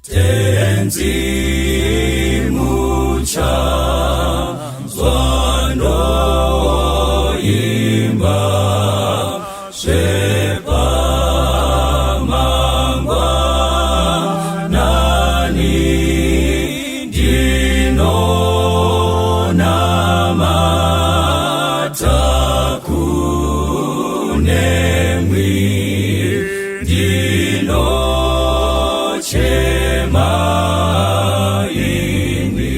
Tenzi muchanzwa ndoimba zvepamangwanani ndinonamata kunemwi ndinochema ini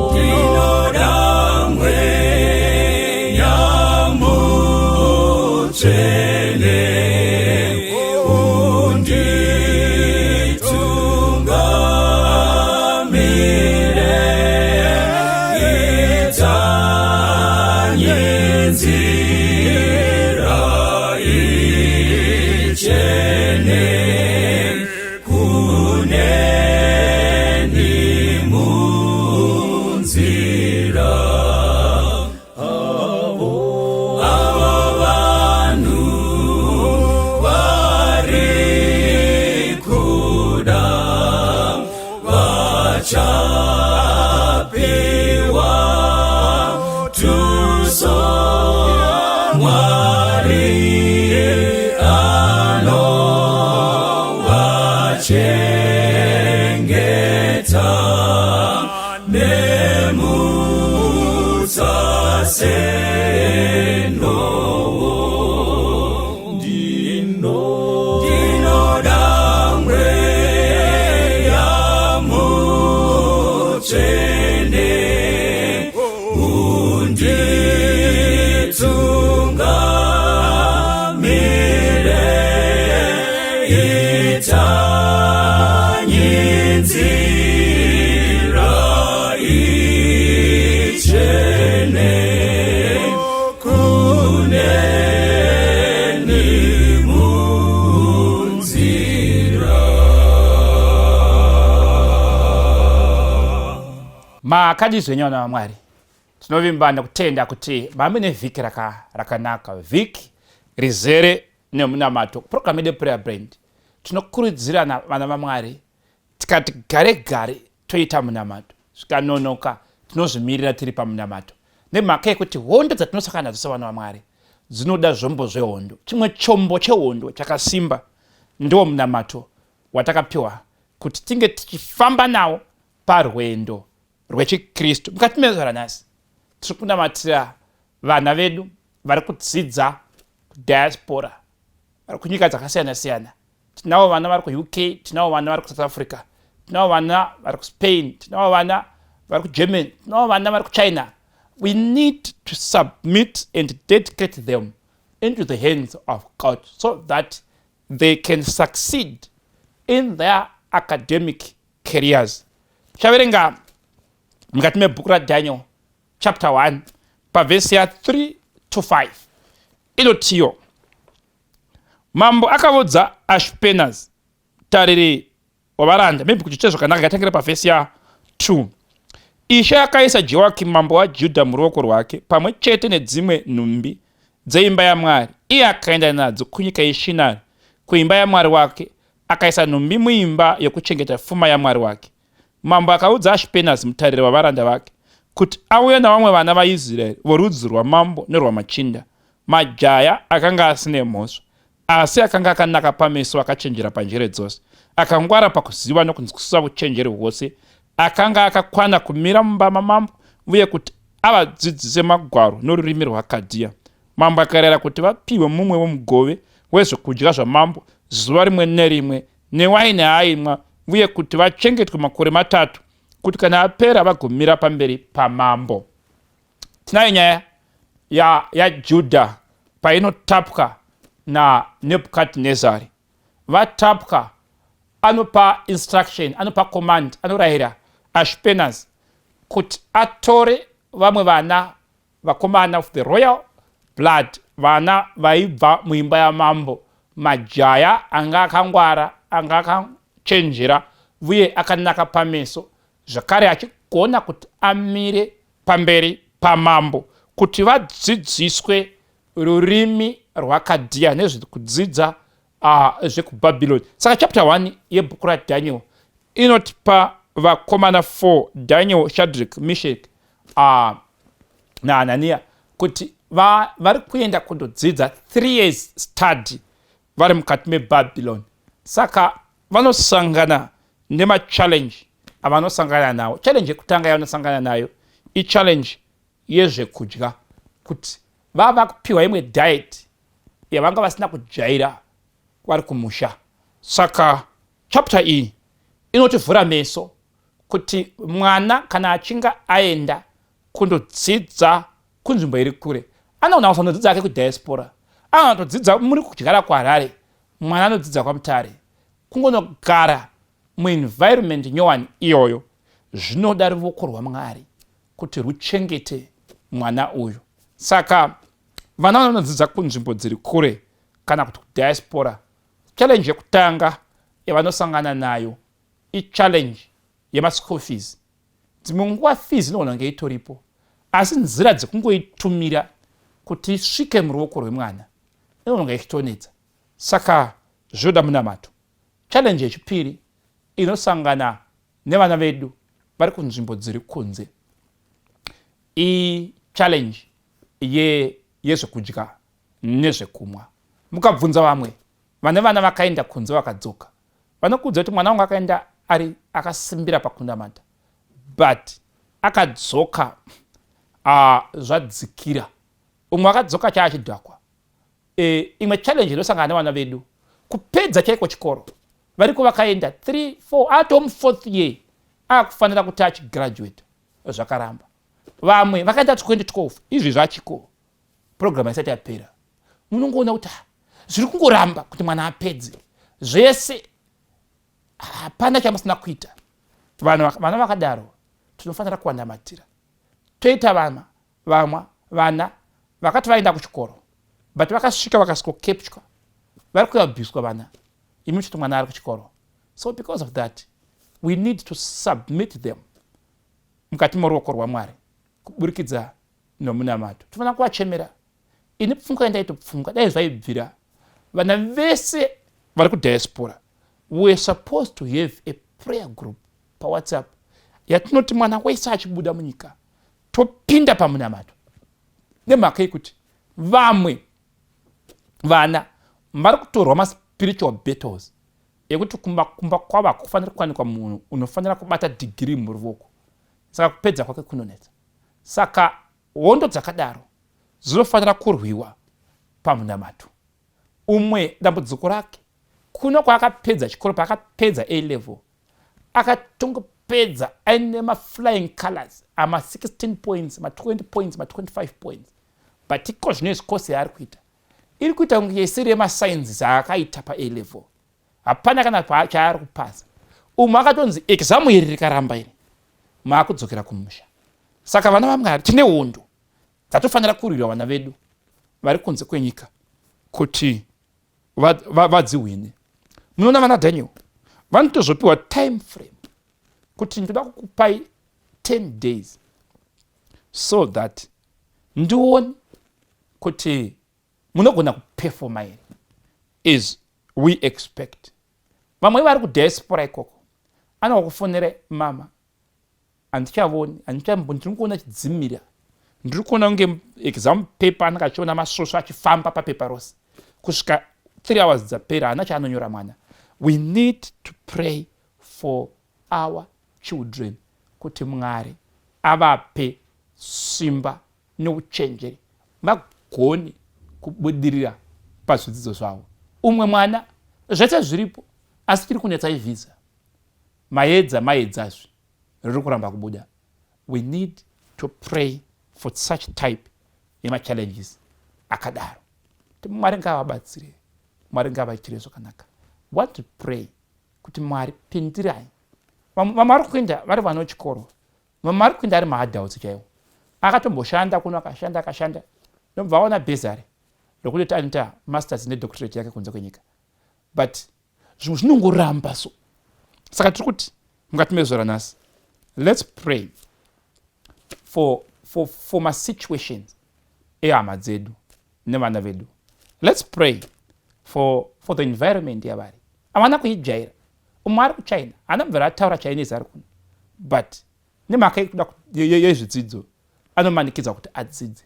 ndinoda mweya mutsvene unditungamire itsanye nzira ichene kuneni munzira avo vanhu vari kuda vachapiwa tuso Mwari anovachengeta nemutsa senowo ndinoda mweya mutsvene unditungamire itsanye nzira ichene kuneni munzira. Makadii zvenyu vana vaMwari? Tinovimba nekutenda kuti mambe nevhiki rakanaka, vhiki rizere nemunamato. Program yedu Prayer Brand tinokurudzirana vana vaMwari tikati gare gare toita munamato, zvikanonoka tinozvimirira tiri pamunamato, nemhaka yekuti hondo dzatinosangana nadzo sevana vaMwari dzinoda zvombo zvehondo. Chimwe chombo chehondo chakasimba ndiwo munamato watakapiwa kuti tinge tichifamba nawo parwendo rwechiKristu. Mukati mezuva ranhasi tiri kunamatira vana vedu vari kudzidza kudiaspora, vari kunyika dzakasiyana siyana. Tinavo vana vari kuUK, tinavo vana vari kuSouth Africa, tinavo vana vari kuSpain, tinavo vana vari kuGermany, tinavo vana vari kuChina. We need to submit and dedicate them into the hands of God so that they can succeed in their academic careers. Tichaverenga mukati mebhuku raDaniel chapter 1 pavhesi ya 3 to 5 inotiyo, mambo akaudza Ashpenaz tariri wavaranda, maybe kuti zvakanaka ngatangira pavhesi ya 2. Ishe akaisa Jehoakimu mambo waJudha muruoko rwake pamwe chete nedzimwe nhumbi dzeimba yaMwari. Iye akaenda nadzo kunyika yeShinari kuimba yaMwari wake, akaisa nhumbi muimba yokuchengeta fuma yaMwari wake. Mambo akaudza Ashipenazi mutariri wavaranda vake kuti auye navamwe vana vaIsraeri vorudzi rwamambo nerwamachinda, majaya akanga asine mhosva, asi akanga akanaka pameso, akachenjera panjere dzose, akangwara pakuziva nokunzwisisa uchenjeri hwose, akanga akakwana kumira mumba mamambo, uye kuti avadzidzise magwaro norurimi rwaKadhiya. Mambo akarayira kuti vapiwe mumwe womugove wezvokudya zvamambo zuva rimwe nerimwe newaini yaaimwa, uye kuti vachengetwe makore matatu, kuti kana apera vagomira pamberi pamambo. Tinayo nyaya yaJudha ya painotapwa naNebhukadhinezari. Vatapwa, anopa instruction, anopa command, anorayira Ashpenaz kuti atore vamwe vana vakomana of the royal blood, vana vaibva muimba yamambo, majaya anga akangwara, anga akachenjera uye akanaka pameso, zvakare achigona kuti amire pamberi pamambo, kuti vadzidziswe rurimi rwaKadhiya nezvekudzidza. Zvekubhabhironi. Saka chapter 1 yebhuku raDaniel inotipa vakomana 4, Daniel, Shadrik, Mishek naHananiya, kuti vari kuenda kundodzidza 3 years study vari mukati meBhabhironi. Saka vanosangana nemachallenge avanosangana nawo. Challenge yekutanga yavanosangana nayo ichallenge yezvekudya, kuti vava kupiwa imwe diet yavanga vasina kujaira vari kumusha. Saka chapter iyi inotivhura meso kuti mwana kana achinge aenda kundodzidza kunzvimbo iri kure, anoona kusandodzidza ake kudiaspora, anotodzidza muri kudyara kuHarare, mwana anodzidza kwaMutare, kungonogara muenvironment nyowani iyoyo zvinoda ruoko rwaMwari kuti ruchengete mwana uyu. Saka vana vanodzidza kunzvimbo dziri kure kana kuti kudiaspora, challenge yekutanga yavanosangana nayo ichallenge yemaschool fees. Dzimwe nguva fees inogona kunge itoripo, asi nzira dzekungoitumira kuti isvike muruoko rwemwana inogona kunge ichitonetsa. Saka zvinoda munamato. Challenge yechipiri inosangana nevana vedu vari kunzvimbo dziri kunze ichallenge yezvekudya nezvekumwa. Mukabvunza vamwe vane vana vakaenda kunze vakadzoka, vanokuudza kuti mwana wangu akaenda ari akasimbira pakunamata, but akadzoka zvadzikira. Umwe akadzoka chaachidhakwa. Imwe challenge inosangana nevana vedu kupedza chaiko chikoro, variko vakaenda 3, 4, atoo mufourth year, akufanira kuti achigraduate, zvakaramba. Vamwe vakaenda 2012, izvi zvachiko program isati yapera. Munongoona kuti zviri kungoramba kuti mwana apedze zvese, hapana chamusina kuita. Vanhu, vana vakadaro tinofanira kuwanamatira. Toita vana vamwe, vana vakati vaenda kuchikoro, but vakasvika vakasvikokeptywa, vari kuyabviswa vana, imi muchiti mwana ari kuchikoro. So because of that we need to submit them mukati moruoko rwaMwari kuburikidza nomunamato. Tofanira kuvachemera. Ini pfungwa yandaitopfunga, dai zvaibvira, vana vese vari kudiaspora, we are supposed to have a prayer group paWhatsApp yatinoti mwana wese achibuda munyika topinda pamunamato, nemhaka yekuti vamwe vana vari kutorwa maspiritual battles ekuti kumba kumba kwavo hakufaniri kuwanikwa munhu unofanira kubata dhigiri muruoko, saka kupedza kwake kunonetsa. Saka hondo dzakadaro dzinofanira kurwiwa pamunamato. Umwe dambudziko rake kuno kwaakapedza chikoro, paakapedza A level akatongopedza aine maflying colors, ama16 points, ma20 points, ma25 points, but iko zvino izvi kosi yaari kuita iri kuita kunge isiri yemasciences aakaita pa A level, hapana kana chaari kupasa. Umwe akatonzi exam iri rikaramba iri, maakudzokera kumusha. Saka vana vaMwari, tine hondo dzatofanira kurwira vana vedu vari kunze kwenyika kuti vadzihwine. Munoona vana Daniel vanotozopiwa time frame kuti ndoda kukupai 10 days so that ndione kuti munogona kupefoma here as we expect. Vamwe vari kudiaspora ikoko anokufonera, "Mama, handichavoni, handichambo, ndiri kuona chidzimira, ndiri kuona kunge exam paper." Anenge achiona masvosvo achifamba papepa rose kusvika 3 hours dzapera, haana chaanonyora mwana. We need to pray for our children kuti Mwari avape simba neuchenjeri vagone kubudirira pazvidzidzo zvavo. Umwe mwana zvese zviripo, asi chiri kunetsa ivhisa. Maedza, maedzazve, riri kuramba kubuda. We need to pray for such type yemachallenges akadaro. Mwari ngavabatsire, Mwari ngavaitire zvakanaka. Want to pray kuti Mwari pindirai. Vamwe vari kuenda vari vana chikoro, vamwe vari kuenda ari maadults chaiwo, akatomboshanda kuno, akashanda, akashanda, nobva aona bursary rokuti anoita masters nedoctorate yake kunze kwenyika, but zvimwe zvinongoramba. So saka tiri kuti mukati mezuva ranhasi, let's pray for masituations ehama dzedu nevana vedu. Let's pray. for the environment yavari. Havana kuijaira. Umwe ari kuChina haana kubvira ataura Chinese ari kuno, but nemhaka yekuda yezvidzidzo anomanikidzwa kuti adzidze.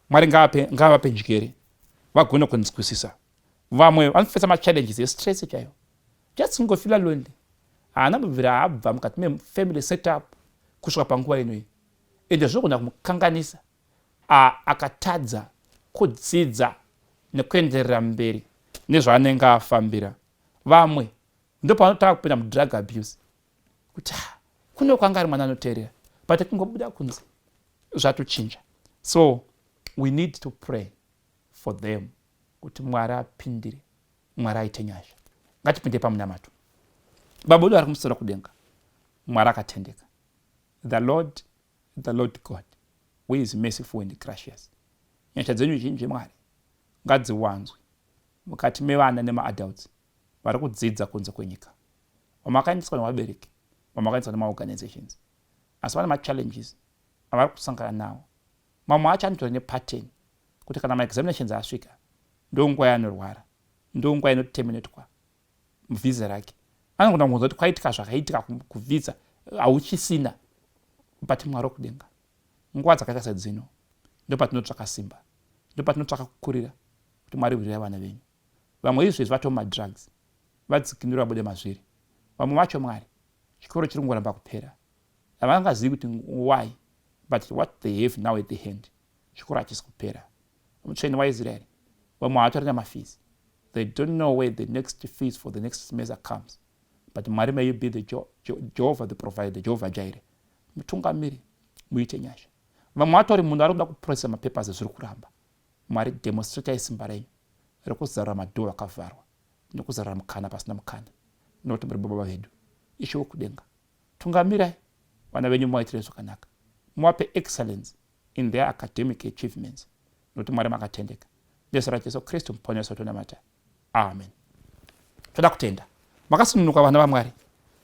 Mwari ngavape njere vagone kunzwisisa. Vamwe vanofesa machallenges estress chaiwo, just kungofila lonely. Haana kubvira abva mukati mefamily setup kusvika panguva inoyi, ende zvinogona kumukanganisa akatadza kudzidza nekuenderera mberi nezvaanenge afambira. Vamwe ndopavanotanga kupinda mudrug abuse, kuti kune kwanga ari mwana anoteerera, but kungobuda kunze zvatochinja. So we need to pray for them kuti Mwari apindire, Mwari aite nyasha. Ngatipinde pamunamato. Baba wedu ari kumusoro kudenga, Mwari akatendeka, the Lord, the Lord God who is merciful and gracious, nyasha dzenyu zhinji, Mwari, ngadziwanzwe mukati mevana nemaadults vari kudzidza kunze kwenyika, vamakaendeswa nevabereki, vamakaendeswa nemaorganizations, asi vane machallenges avari kusangana nawo. Mamwe acho anotori nepattern kuti kana maexaminations asvika, ndonguva yanorwara, ndonguva inoterminatwa vhisa rake. Anogona kungonzwa kuti kwaitika zvakaitika kuvhisa, hauchisina. But Mwari wokudenga, nguva dzakaita sedzino ndopatinotsvaka simba, ndopatinotsvaka kukurira kuti Mwari, hwirirai vana venyu. Vamwe izvezvi vatoo madrugs, vadzikinura, vabude mazviri. Vamwe vacho, Mwari, chikoro chiri kungoramba kupera, havangazivi kuti why, but what they have now at the hand, chikoro hachisi kupera. Mutsvene waIsraeri, vamwe havatorina mafees. They don't know where the next fees for the next semester comes. But Mwari, may you be the Jehovah the provider, Jehovah Jireh, mutungamiri, muite nyasha. Vamwe vatori munhu ari kuda kuprocesa mapapers, zviri kuramba. Mwari, demonstratai simba renyu rekuzarura madoor akavharwa nekuzarura mukana pasina mukana, nokuti muri Baba vedu. Ishe wekudenga, tungamirai vana venyu, muvaitire zvakanaka, muvape excellence in their academic achievements, nokuti Mwari makatendeka. Nezita raJesu Kristu muponesi watonamata, amen. Toda kutenda. Makasununuka, vana vaMwari,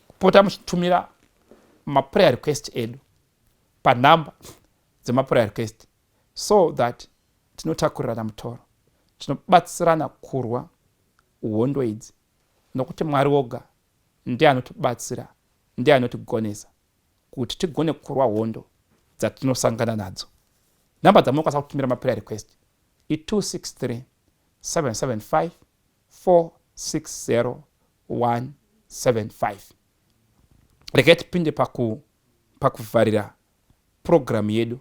kupota muchitumira maprayer request edu panhamba dzemaprayer request, so that tinotakurirana mutoro, tinobatsirana kurwa hondo idzi, nokuti Mwari woga ndiye anotibatsira, ndiye anotigonesa kuti tigone kurwa hondo dzatinosangana nadzo. Nhamba dzamunokwanisa kutumira maprayer request i263 775 460 175. Regai tipinde pakuvharira purogiramu yedu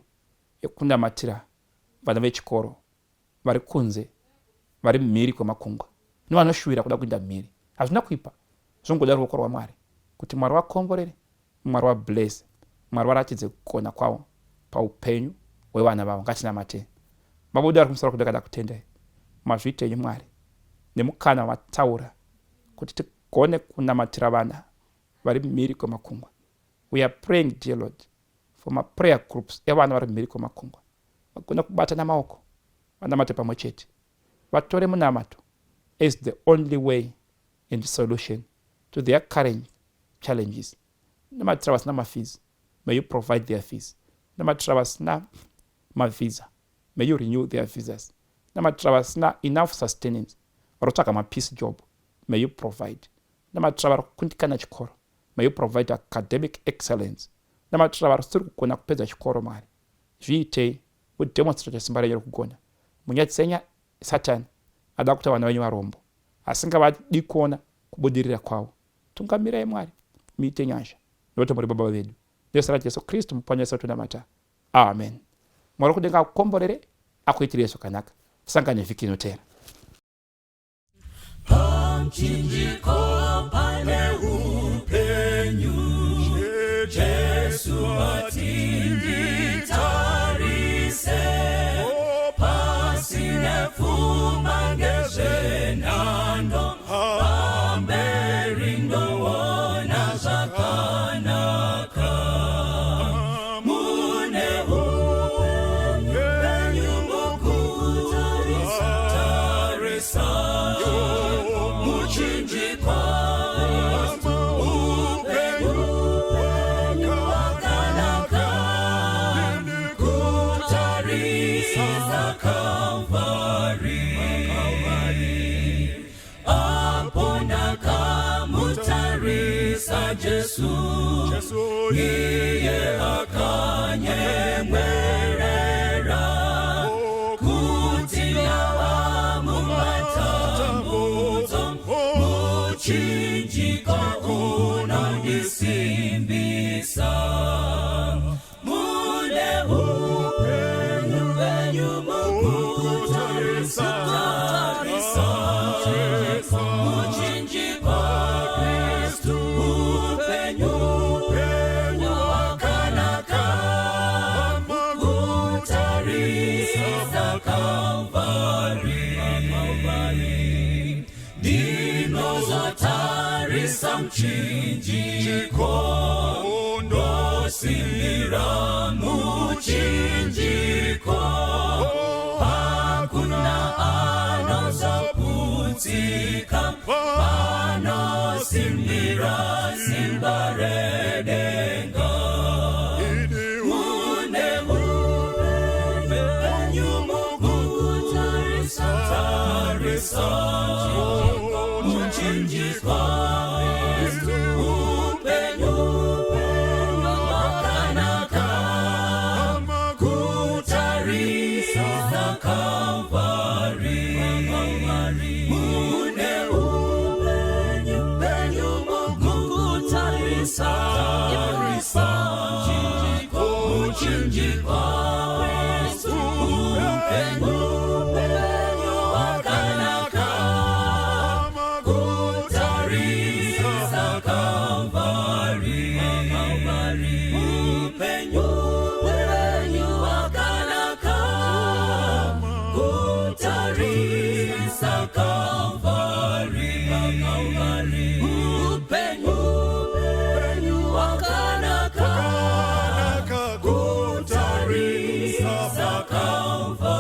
yekunamatira vana vechikoro vari kunze, vari mhiri kwemakungwa nevanoshuvira kuda kuenda mhiri. Hazvina kuipa, zvongoda ruoko rwaMwari kuti Mwari vakomborere, Mwari vabless, Mwari varatidze kugona kwavo paupenyu hwevana vavo. Ngatinamatei. Baba vedu ari kumusoro kudenga, kutendai, mazviita enyu, Mwari, nemukana wataura kuti tigone kunamatira vana vari mhiri kwemakungwa. We are praying, dear Lord, for maprayer groups evana vari mhiri kwemakungwa, vagone kubatana maoko, vanamate pamwe chete, vatore munamato as the only way and solution to their current challenges. Namatira vasina mafees, may you provide their fees. Namatira vasina mavisa, may you renew their visas. Namatira vasina enough sustenance, vari kutsvaga mapiece job, may you provide. Namatira vari kukundikana chikoro, may you provide academic excellence. Namatira vari siri kugona kupedza chikoro, Mwari, zviitei, mudemonstrate simba renyu rekugona, munyatsenya Satani ada kuti vana venyu varombo, asingavadi kuona kubudirira kwavo. Tungamirai, Mwari, muite nyasha, nokuti muri Baba vedu. Nezita raJesu Kristu muponesi wetunamata, amen. Mwari kudenga akukomborere, akuitirei zvakanaka. Tisangane vhiki inoteera. Pamuchinjiko pane upenyu, Jesu atinditarise, pasine pfuma ngezvenhando, pamberi ndoona zvakanaka. Mune upenyu mukutarisa tarisa muchinjikwa, upenyu hwakanaka, kutarisa Calvary. Jesu, iye akanyemwerera kuti ndava mumatambudzo, muchinjiko unondisimbisa. Mune upenyu penyu mukutarisa tarisa muchinjiko, Kristu upenyu wakanaka kutarisa Kalvari. Ndinozotarisa muchinjiko, ndosimbira muchinjiko, hakuna anozoputsika panosimbira simba redenga. Mune upenyu mukutarisa tarisa muchinjiko, upenyu wakanaka kutarisa Kalvari. Mune upenyu penyu mukutarisa tarisa muchinjiko, upenyu wakanaka kutarisa Kalvari. Upenyu wakanaka kutarisa Kalvari. Upenyu wakanaka kutarisa Kalvari.